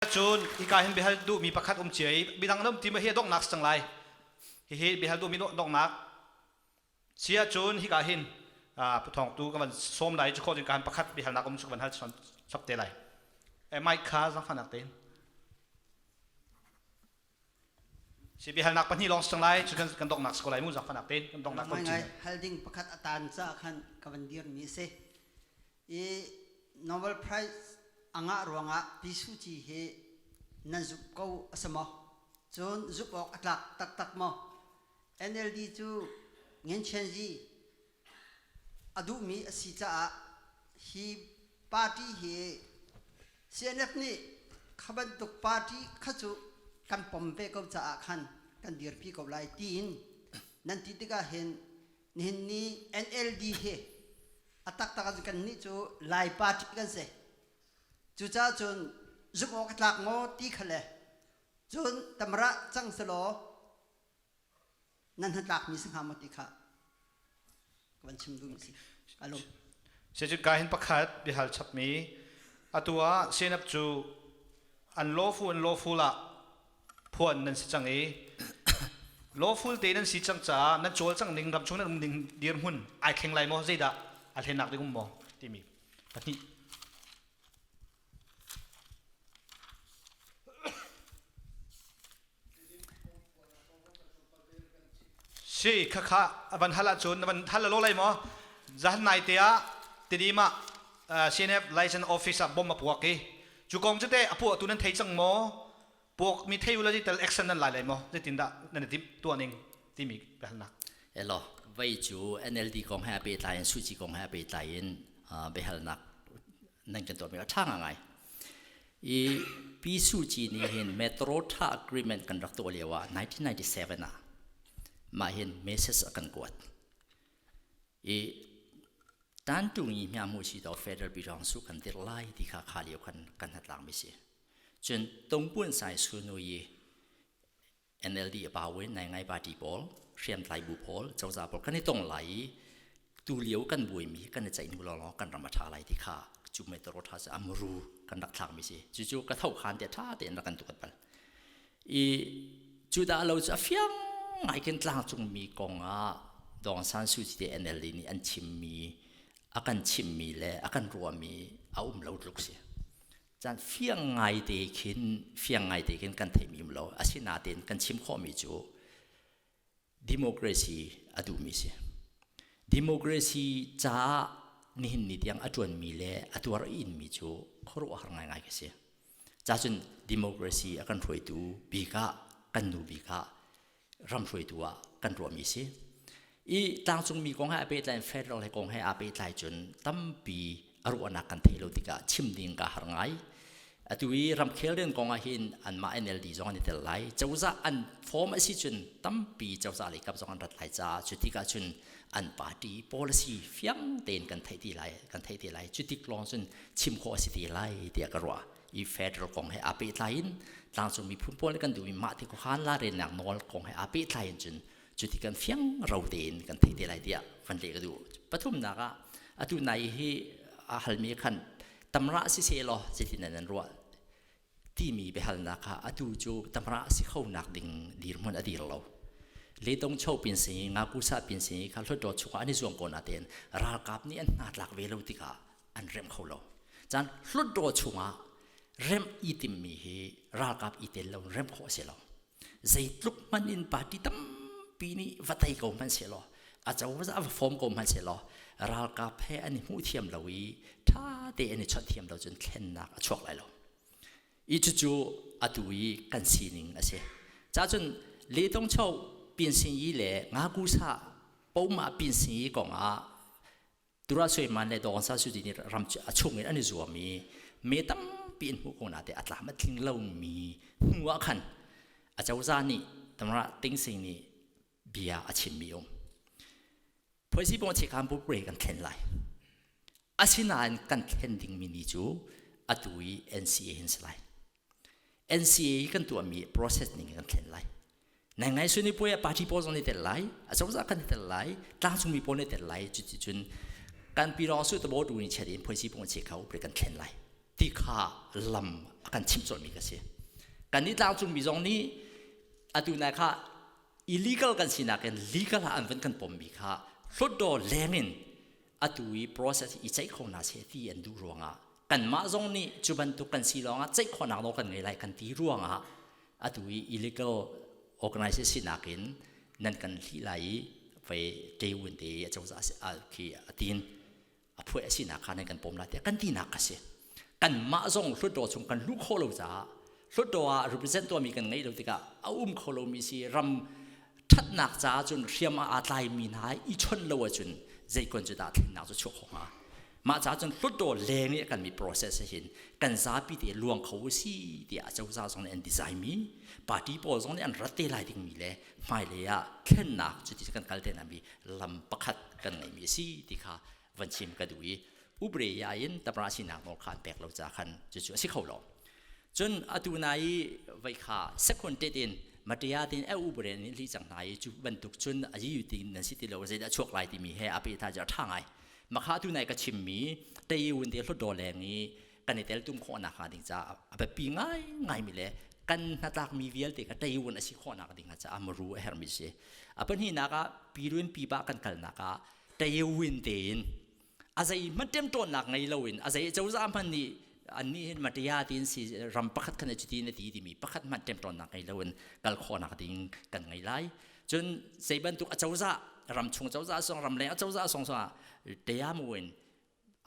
Cun hika hin biahal duhmi pakhat um cia i midang na um ti ma hi a donghnak si cang lai. Hihi biahal duhmi donghnak si ahcun hika hin puthawngtu ka van sawm lai cu khawh cun ka pakhat biahalnak um cu ka van hal chap te lai. Mic kha zaangfahnak tein. Si biahalnak pahnih lawng si cang lai cu kan donghnak si ko lai mu zaangfahnak tein kan donghnak Ngai ngai hal ding pakhat a tan caah khan ka van dirmi a si. I Nobel Prize a ngah ruangah Pi Suu Kyi hi nan zumh ko a si maw? Cun zumh awk a tlak taktak maw? NLD cu Ngenchenzi a duhmi a si caah hi party hi CNF nih kha bantuk party kha cu kan pom ve ko caah khan kan dirpi ko lai tiin nan ti tikah hin nihin ni NLD hi a taktak ah kan nih cu Lai party kan si. Cucaah cun zumh awk a tlak maw ti kha le cun tamrah cang selaw nan hnatlakmi si hnga maw ti kha ka van chim duhmi si. Alum. Sicun ka hin pakhat biahal chapmi atu ah CNF cu an lawful an lawful ah phuan nan si cang i lawful te nan si cang caah nan cawlcang ning ramchung nan um ding dirhmun ai thleng lai maw zeidah a thlennak ding um maw timi pahnih Si khakha van hal ahcun na van hal lo lai maw zahan nai te ah Tedim ah CNF license office ah bom a puak i cu kong cu teh a puah tu nan thei cang maw puak mi thei ula tel action nan lai lai maw zeitin dah nan i timh tuah ning timi biahalnak Elo vei cu NLD kong he a pehtlai in Suci kong he a pehtlai in biahalnak nan kan tuahmi a ṭha ngai i Pi Suu Kyi nih hin Metro Tha Agreement kan rak tuah lio ah 1997 ah mah hin message a kan kuat i tantung i hmiamu si to federal bidong su kan tir lai ti kha kha lio khan kan hnatlang mi si cun tongpun sai sunu i NLD a pau in nai ngai party pawl hriamtlai bu pawl cozah pawl kan i tong lai i tu lio kan buaimi kan i ceih hnu lawng kan ram a ṭha lai ti kha cu metro ṭha cu amru kan rak thlakmi si cucu ka tho khan te ṭha tein rak kan tukat bal i cu dah lo cu a fiang ngai khin tlangcungmi kong ah Dong San Suu Kyi te NLD nih an chimmi a kan chimmi le a kan ruahmi a um lo tluk si Caan fiang ngai te khin fiang ngai te khin kan theihmi um lo. Asinain kan chim khawhmi cu democracy a duhmi si. Democracy caah nihin ni tiang a ṭuanmi le a tuar a inmi cu khuaruahhar ngaingai ka si. Cacun democracy a kan hruaitu bik ah kan nu bik ah ram hruaitu ah kan ruahmi si. I tlangcungmi kong he a pehtlai in federal he kong he aa pehtlai cun tampi a ruahnak kan theih lo tikah chim ding ka har ngai. Atu i ramkhel rian kong ah hin anmah NLD zong an i tel lai. Cozah an form a si cun tampi cozah lei kap zong an rat lai caah cu tikah cun an party policy fiang tein kan theih ti lai kan theih ti lai. Cu tik lawng cun chim khawh a si ti lai tiah ka ruah. I federal kong he aa pehtlai in tlangcung miphun pawl nih kan duhmi mah ti khuakhan la rennak nawl kong he aa pehtlai in cun cuti kan fiang ro tein kan theih te lai tiah van leh ka duh. Pathumnak ah atu nai hi a halmi khan tamra si se law zeitin nan ruah timi biahalnak kha atu cu tamra si kho nak ding dirhmun a dir lo. Letong cho pin si ngaku sa pin si kha hlutdaw chungah an i zuam ko natein ralkap nih an hna tlak ve lo tikah an remh kho lo. Caan hlutdaw chungah remh i timmi hi ralkap i tel lo remh khawh a si lo. Zeitluk hmanh in party tampi nih va tei ko hmanh sehlaw a cozah va form ko hmanh sehlaw ralkap he an i hmuh thiam lo i ṭha te an i chawnh thiam lo cun thlennak a chuak lai lo. I cucu atu i kan sining a si. Cacun letong cho pinsin yi le ngaku sa poma pinsin yi kong ah Tura Suaiman le Dawng San Suu Kyi nih ram a chung in an i zuam i me tampi in hmuh ko na te a tlam a tling lomi hnu ah khan a cozah nih tamra Tingsing nih bia a chimmi um. Phoisi bong che khan bu pre kan thlen lai. Asinain kan thlen dingmi ni cu atu i NCA hin si lai. NCA kan tuahmi process ning kan thlen lai. Nai ngai suni puai ah party pawl zong nih tel lai, a cozah kan tel lai, tlangcungmi pawl nih tel lai, cuti cun kan pi lawng su tabo tu ni chet in phoisi pung che kha upre kan thlen lai. Ti kha lam a kan chimh colhmi ka si. Kan nih tlangcungmi zong nih atu nai kha illegal kan sinak in legal ah an van kan pommi kha hlutdaw leng in atu i process i ceih kho hna seh ti an duh ruangah kanmah zong nih cu bantuk kan si lawngah ceih khawhnak nawl kan ngei lai kan ti ruangah atu i illegal organization sinak in nan kan hlih lai i vei ṭewun te a cozah khi a tin a phuai a sinak kha nan kan pom lai tiah kan tinak a si. Kanmah zong hlutdaw chung kan luh khawh lo caah hlutdaw ah represent tuahmi kan ngeih lo tikah a um kho lomi si ram ṭhatnak caah cun hriam ah aa tlaimi hna i chawnh lo ahcun zeikon cu dah thlennak cu chuak kho hnga. Mah caah cun hlutdaw leng i kan mi process hin kan zapi te luang kho si tiah cozah zong nih an design mi party pawl zong nih an rat te lai dingmi le hmailei ah thlennak cuti kan kal te mi lam pakhat kan ngeimi a si ti kha van chim ka duh i ubre ya in tabra sinak nawl kha an pek lo ca khan cucu a si kho lo. Cun atu na i vai kha second tet in matia tin e ubre nih li cang hna i cu bantuk cun a yi tin nan si ti lo zeidah chuak lai timi he a pe tha cu a tha ngai. Makha tu nai ka chimmi teiun te hlutdaw leng i kan i tel tum khawhnak hnga ding caah a biapi ngai ngaimi le kan hnatlakmi vialte ka teiun a si khawhnak ding caah maru a herhmi si. A pahnihnak ah piruin pipa kan kalnak ah teiun tein a zei hmanh ṭemṭawnnak ngei loin a zei cozah hmanh nih annih hin matia tiin si ram pakhat khan cuti na ti timi pakhat hmanh ṭemṭawnnak ngei loin kal khawhnak ding kan ngei lai. Cun zei bantuk a cozah ram chung cozah song ram leng a cozah song song ah teamu in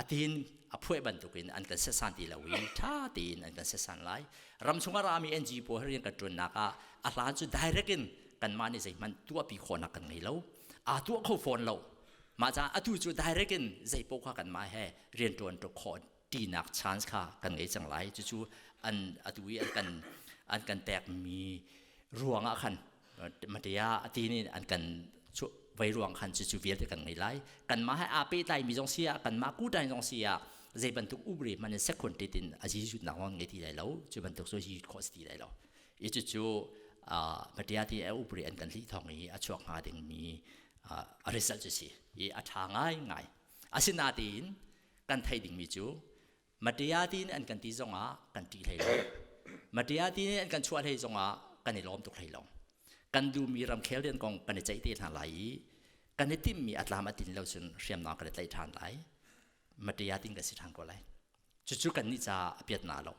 atin a phuai bantukin an kan sesan ti lo i ṭha tein an kan sesan lai. Ram chung a rami NG pawl rian kan ṭuannak ah a hlan cu direct in kanmah nih zeihmanh tuahpi khawhnak kan ngei lo. Aa tuah kho fawn lo. Mah caah atu cu direct in zei paoh kha kanmah he rianṭuan tuk khawh ṭinak chance kha kan ngei cang lai. Cucu an atu i an kan pekmi ruangah khan matia ati nih an kan vei ruang khan cucu vialte kan ngei lai. Kanmah he aa pehtlaimi zong si ah, kanmah kutai zong si ah zei bantuk ubre hmanh in sekhun tit in a zizutnak zong ngei ti lai lo. Cu bantuk cu zizut khawh si ti lai lo. I cucu matia ti a ubre an kan hlih thawng i a chuak hnga dingmi a result cu si. I a ṭha ngaingai. Asinain kan theih dingmi cu matia tiin an kan ti zongah kan ṭih hlei lo. Matia tiin an kan chuah hlei zongah kan i lawm tuk hlei lo. Kan duhmi ramkhel rian kong kan i ceih te hna lai i kan i timhmi a tlam a tin lo cun hriamnam kan i tlaih ṭhan lai. Matia tin kan si ṭhan ko lai. Cucu kannih caah a piat na lo.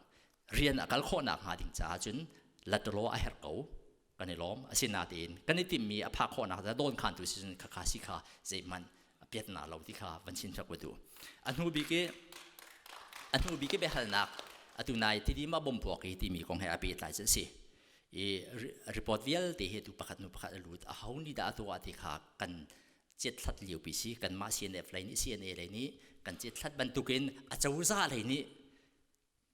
Rian a kal khawhnak hnga ding caah cun latalaw a herh ko. Kan i lawm. Asinain kan i timhmi a phak khawhnak ca dawn khantu si cun khakha si kha zeihmanh a piat na lo ti kha van chin hrak tu. A hnu bik i a hnu bik i biahalnak atu nai tidim a bom puak i timi kong he a pehtlai cu a si. I report vialte hi tu pakhat hnu pakhat a lut. A ho nih dah a tuah ti kha kan ceithlat liopi si. Kanmah CNF lei nih CNA lei nih kan ceithlat bantukin a cozah lei nih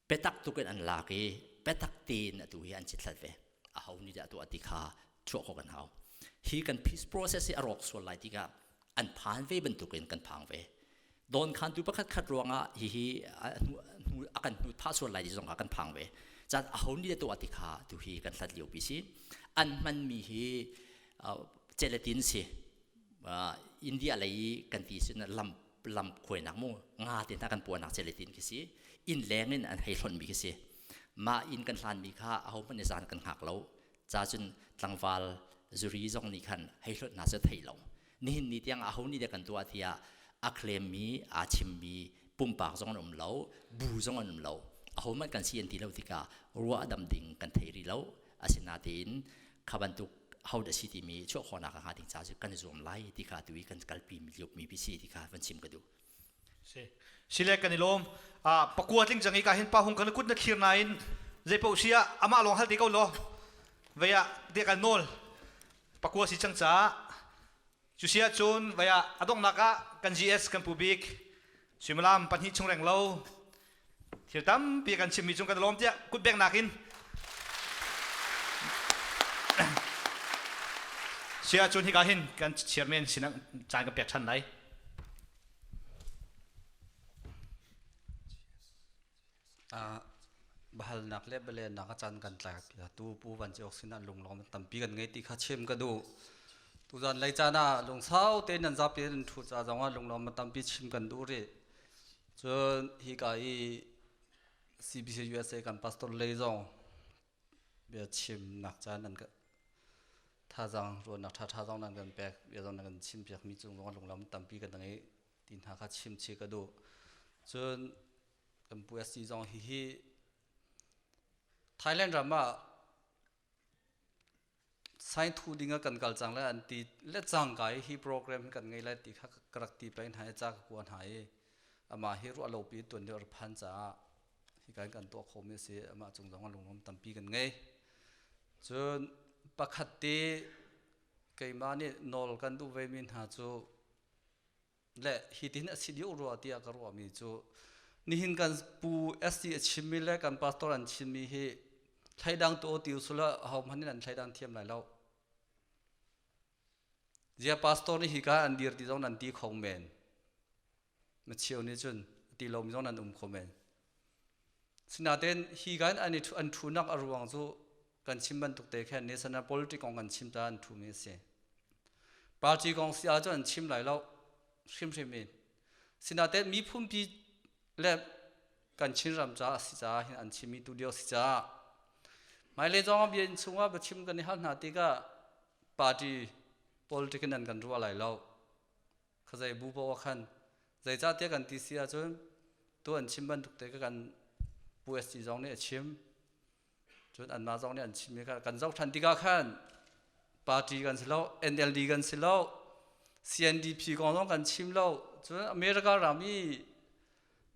biatak tuk in an lak i biatak tein atu hi an cithlat ve. Aho nih dah tuah ti kha chuah khawh kan hau. Hi kan peace process hi a rawk sual lai tikah an phan ve bantukin kan phang ve. Don khantu pakhat khat ruangah hihi a kan hnu phah sual lai ti zong kha kan phang ve. Caan aho nih dah tuah ti kha tu hi kan hlat lio pi si. An hmanmi hi gelatin si. India lei kan ti sin lam lam khuainak mu nga te hna kan puanak gelatin khi si. Inn leng in an hei hlonhmi khi si. Mah inn kan hlanmi kha aho hmanh nih zan kan hngak lo. Ca cun tlangval zuri zong nih khan hei hlonh hna cu thei lo. Nihin ni tiang aho nih dah kan tuah tiah a claim mi aa chimmi pumpak zong an um lo, bu zong an um lo. Aho hmanh kan si an ti lo tikah ruah dam ding kan thei rih lo. Asinain kha bantuk ho dah si timi chuah khawhnak hnga ding ca cu kan i zuam lai ti kha tu i kan kalpi mi mi pi si ti kha van chim ka duh. Si. Sile kan i lawm. Pakua tling cang i ka hin pa hung kan kut na thlir nain zei paoh si ah amah lawng hal te ko law. Vei ah te kan nawl. Pakua si cang caah cu si ahcun vei ah a donghnak ah kan GS kan pu bik suimilam pahnih chung reng lo thil tampi kan chimmi cung kan lawm tiah kut bengnak in si ahcun hika hin kan chairman sinah caan kan pek ṭhan lai. Bahalnak le bialehnak a caan kan tlak. Tu Pu Van Ci Ok sinah lunglawm tampi kan ngei ti kha chim ka duh. Tuzan lei caan ah lungsau tein nan zapi in ṭhu ca zongah lunglawm tampi chim kan duh rih. Cun hika i CBC USA kan pastor lei zong bia chimnak caan nan ka thazaang ruahnak ṭhaṭha zong nan kan pek bia zong nan kan chim piakmi cung zong lunglam tampi kan ngei ti hna kha chim chih ka duh. Cun kan pu SC zong hihi Thailand ram ah sign thu ding ah kan kal cang lai an ti le cangka i hi program hi kan ngei lai ti kha ka rak ti peng hna i ca ka kua hna i amah hi ruah lo pi tuan deuh phan caah hi kan kan tuah khomi a si. Amah cung zong ah lunglawm tampi kan ngei. Cun pakhat te keimah nih nawl kan duh ve mi hna cu le hitin a si deuh rua tiah ka ruahmi cu nihin kan pu SC a chimmi le kan pastor an chimmi hi thleidang tu ti usula ho hmanh in an thleidang thiam lai lo. Zia pastor nih hika an dir ti zong nan ti kho men. Macheu nih cun ti lomi zong nan um kho men. Sinain hi kan an i an thunak a ruang cu kan chim bantuk te khan national politics kong kan chim ta an thumi a si. Party kong si ahcun an chim lai lo hrimhrim in. Sinain miphunpi le kan Chinram caah a si caah hin an chimmi tu lio si caah hmailei zong bia in chungah biachim kan i hal hna tikah party politics in an kan ruah lai lo. Khazei bu paoh khan zeicahtiah kan ti si ahcun tu an chim bantuk te kan pu SC zong nih a chim. Cun anmah zong nih an chim i kan zoh ṭhan tikah khan party kan si lo, NLD kan si lo, CNDP kong zong kan chim lo. Cun America ram i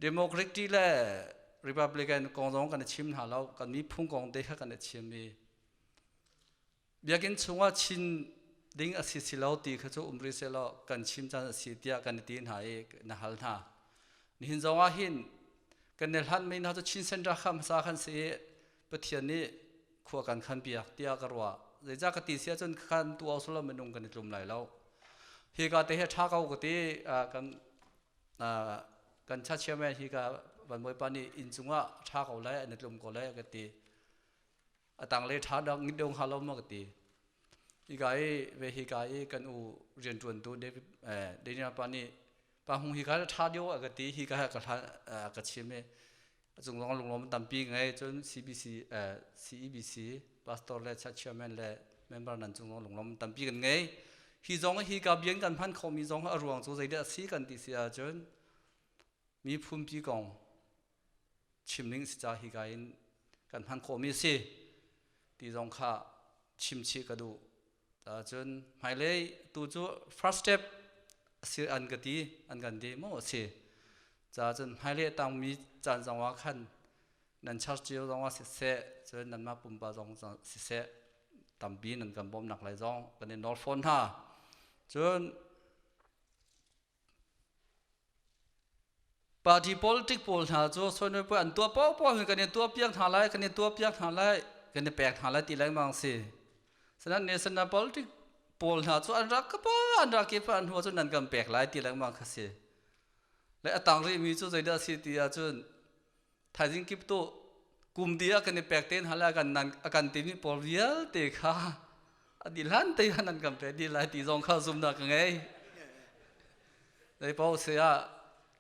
Democratic le Republican kong zong kan i chim hna lo. Kan miphun kong te kha kan i chim i biakinn chungah chin ding a si si lo ti kha cu um rih sehlaw kan chim caan a si tiah kan i ti hna i na hal hna. Nihin zong ah hin kan i hlan mi hna cu Chin Center kha hmasa khan si i Pathian nih khua kan khan piak tiah ka ruah. Zeicah ka ti si ahcun khan tu solo minung kan i tlum lai lo. Hi ka te hi ṭha ko ka ti kan kan cha chairman hi ka van bawipa nih inn cungah ṭha ko lai an i tlum ko lai ka ti. A tanglei ṭha dang dong ha lo ma ka ti. Hika i ve hika i kan u rianṭuantu David Daniel pa nih pa hung hika ṭha deuh a ka ti hika ka ka chim i a cung zong lunglawm tampi ngei cun CBC CEBC pastor le church chairman le member nan cung zong lunglawm tampi kan ngei. Hi zong hi ka bian kan hman khomi zong a ruang cu zeidah a si kan ti si ahcun miphunpi kong chim ning si ca hika in kan hman khawhmi a si ti zong kha chim chih ka duh. Cun hmailei tu cu first step si an ka ti an kan ti maw a si. Ca cun hmailei a tangmi caan zong ah khan nan church cio zong ah siseh cun nanmah pumpa zong siseh tampi nan kan bawmnak lai zong kan in nawl fawn hna. Cun Party politic pawl hna cu soinoi puai an tuah paohpaoh hin kan i tuahpiak hna lai, kan i tuahpiak hna lai, kan i pek hna lai ti lengmang si. Sinain national politic pawl hna cu an rak ka pa an rak ki pa an hnu cun nan kan pek lai ti lengmang kha si. Le a tang rihmi cu zeidah a si ti ahcun thaizing kip tu kum di ah kan i pek te hna lai kan nan a kan timi pawl vialte kha a di hlan te khan an kan pe di lai ti zong kha zumnak ka ngei. Zei paoh si ah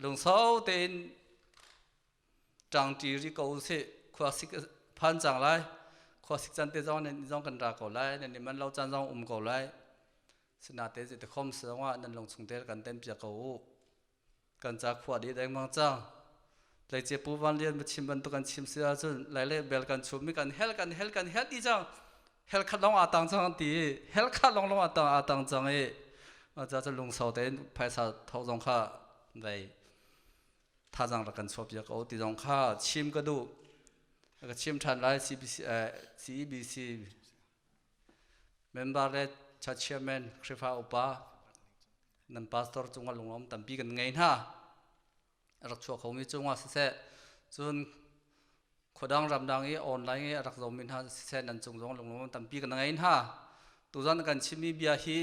lungsau tein ṭangṭi ri ko usih. Khuasik phan cang lai. Khuasik can te zong nan zong kan ra ko lai. Nan i man lo caan zong um ko lai. Sinate ti khom zong ah nan lung chung te kan ten piak ko u. Kan ca khua dih dengmang cang. Tleicia Pu Van Lian chim bantuk kan chim si ahcun lai le bel kan chum mi kan hel kan hel kan hel ti cang. Hel khat lawng aa tang cang ti hel khat lawng lawng aa tang cang i ca cu lungsau tein phaisa tho zong kha vei thazang rak kan chuah piak ko ti zong kha chim ka duh. Ka chim ṭhan lai CBC CEBC member le church chairman Khrihfa upa nan pastor cungah lunglawm tampi kan ngei hna. Rak chuak khomi cungah siseh cun khuadang ramdang i online i a rak zomi hna siseh nan cung zong lunglawm tampi kan ngei hna. Tuzan kan chimmi bia hi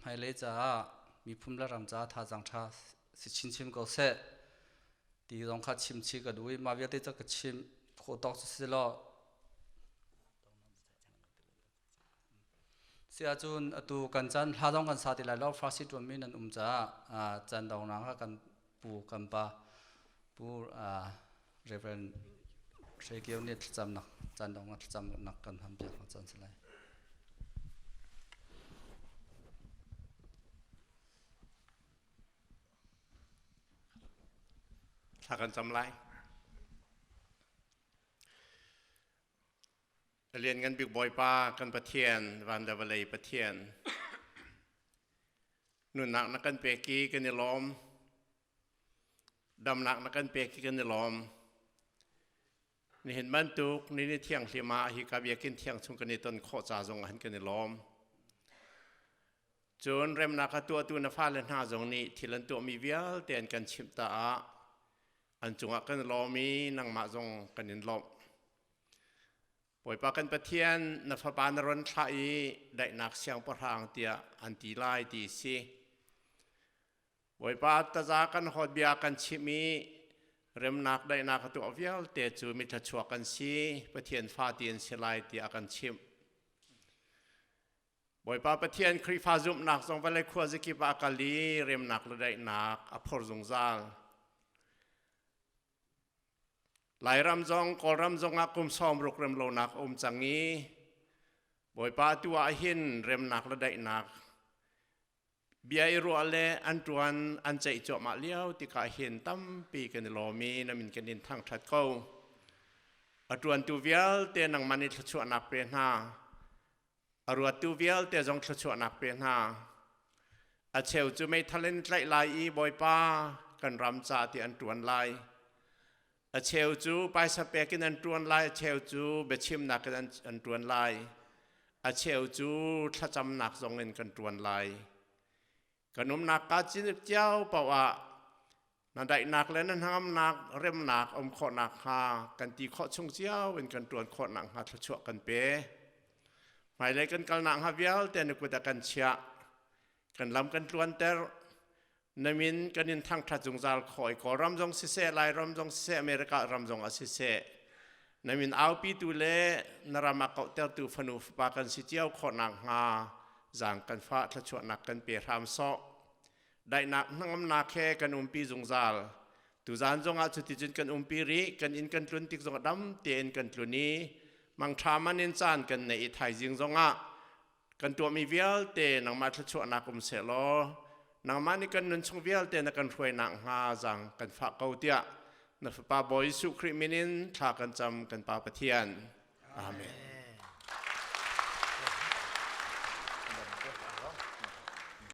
hmailei caah miphun le ram caah thazaang ṭha si chinchin ko seh ti zong kha chim chih ka duh i mah vialte cu ka chim khawh tawk cu si law Si ahcun atu kan caan hla zong kan sa ti lai lo Farsi ṭuanmi nan um caah caan dongnak ah kan pu kan pa pu Reverend. Hre Kio nih thlacamnak caan dong ah thlacamnak kan ham piak hna caan si lai. Thla kan cam lai. Lian ngan bik Bawipa kan Pathian van le vawlei Pathian nunnak na kan pek i kan i lawm damnak na kan pek i kan i lawm nihin bantuk ni ni thianghlim ah hi ka biakinn thiang chung kan i ton khawh ca zong ah kan i lawm cun remnak a tuahtu na fale hna zong nih thil an tuahmi vialte an kan chimh ta ah an cungah kan lawm i nangmah zong kan in lawmh Bawipa kan Pathian na fapa na ron thlah i daihnak siangpahrang tiah an ti lai ti si. Bawipa taza kan hawt bia kan chim i remnak daihnak a tuah vialte cu mithla kan si Pathian fa ti an si lai tiah a kan chimh. Bawipa Pathian Khrihfa zumhnak zong vawlei khuazakip ah a kal i remnak le daihnak a phor zungzal. Lairam zong Kawlram zong ah kum 60 remlonak a um cang i Bawipa tu ah hin remnak le daihnak bia i ruah le an ṭuan an ceih cuahmah lio tikah hin tampi kan i lawm i na min kan in thangṭhat ko. A ṭuantu vialte nangmah nih thluachuahnak pe hna. A ruattu vialte zong thluachuahnak pe hna. A cheu cu meithal in tlaih lai i Bawipa kan ram ca ti an ṭuan lai. A cheu cu paisa pek in an ṭuan lai, a cheu cu biachimnak in an ṭuan lai. A cheu cu thlacamnak zong in kan ṭuan lai. Kan umnak ka cio paoh ah na daihnak le na hnangamnak remnak um khawhnak hnga kan ti khawh chung cio in kan ṭuan khawh nakhnga thluachuah kan pe. Hmailei kan kalnak hnga vialte na kut ah kan chiah. Kan lam kan tluanter. Na min kan in thangṭhat zungzal khawh i Kawlram zong siseh, Lairam zong siseh, America ram zong ah siseh, na min aupitu le na ram ah kauhtertu fanu fapa kan si cio khawh nakhnga zaang kan fah thluachuahnak kan pe hram sawh. Daihnak hnangamnak he kan umpi zungzal. Tuzaan zongah cuticun kan umpi rih, kan inn kan tlun tik zongah dam tein kan tlun i mangṭha man in caan kan neih i thaizing zongah kan tuahmi vialte nangmah thluachuahnak um seh law nangmah nih kan nun chung vialte na kan hruainak hnga zaang kan fah ko tiah na fapa Bawi Jesuh Khrih min in thla kan cam kan Pa Pathian. Amen.